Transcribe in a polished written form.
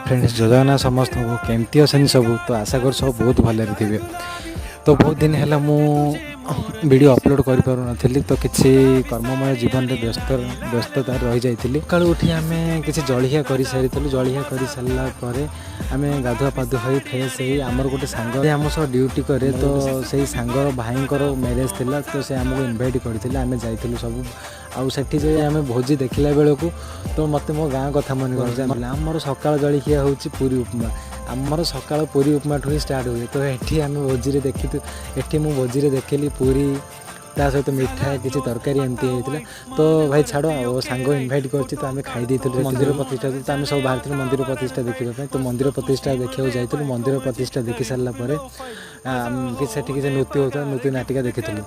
Friends, ଜୟ ଜଗନ୍ନାଥ ସମସ୍ତଙ୍କୁ। କେମିତି ଅଛନ୍ତି ସବୁ? ତ ଆଶା କରୁଛି ସବୁ ବହୁତ ଭଲରେ ଥିବେ। ତ ବହୁତ ଦିନ ହେଲା ମୁଁ ଭିଡ଼ିଓ ଅପଲୋଡ଼ କରିପାରୁନଥିଲି। ତ କିଛି କର୍ମମୟ ଜୀବନରେ ବ୍ୟସ୍ତତା ରହିଯାଇଥିଲି। ସକାଳୁ ଉଠି ଆମେ କିଛି ଜଳଖିଆ କରିସାରିଥିଲୁ। ଜଳଖିଆ କରିସାରିଲା ପରେ ଆମେ ଗାଧୁଆ ପାଧୁଆ ହୋଇ, ଫ୍ରେଶ୍ ହେଇ, ଆମର ଗୋଟେ ସାଙ୍ଗ ଆମ ସହ ଡ୍ୟୁଟି କରେ, ତ ସେଇ ସାଙ୍ଗର ଭାଇଙ୍କର ମ୍ୟାରେଜ୍ ଥିଲା, ତ ସେ ଆମକୁ ଇନଭାଇଟ୍ କରିଥିଲେ। ଆମେ ଯାଇଥିଲୁ ସବୁ। ଆଉ ସେଠି ଯାଇ ଆମେ ଭୋଜି ଦେଖିଲା ବେଳକୁ ତ ମୋତେ ମୋ ଗାଁ କଥା ମନେ ପଡ଼ିଲା। ଆମର ସକାଳ ଜଳଖିଆ ହେଉଛି ପୁରୀ ଉପମା। ଆମର ସକାଳ ପୁରୀ ଉପମାଠୁ ହିଁ ଷ୍ଟାର୍ଟ ହୁଏ। ତ ଏଠି ଆମେ ଭୋଜିରେ ଦେଖିଛୁ, ଏଠି ମୁଁ ଭୋଜିରେ ଦେଖିଲି ପୁରୀ, ତା ସହିତ ମିଠା, କିଛି ତରକାରୀ ଏମିତି ହେଇଥିଲା। ତ ଭାଇ ଛାଡ଼, ଆଉ ସାଙ୍ଗ ଇନଭାଇଟ୍ କରିଛି, ତ ଆମେ ଖାଇ ଦେଇଥିଲୁ। ମନ୍ଦିର ପ୍ରତିଷ୍ଠା, ତ ଆମେ ସବୁ ବାହାରିଥିଲୁ ମନ୍ଦିର ପ୍ରତିଷ୍ଠା ଦେଖିବା ପାଇଁ। ତ ମନ୍ଦିର ପ୍ରତିଷ୍ଠା ଦେଖିବାକୁ ଯାଇଥିଲୁ। ମନ୍ଦିର ପ୍ରତିଷ୍ଠା ଦେଖି ସାରିଲା ପରେ ସେଠି କିଛି ନୃତ୍ୟ ହେଉଥିଲା, ନୃତ୍ୟ ନାଟିକା ଦେଖିଥିଲୁ।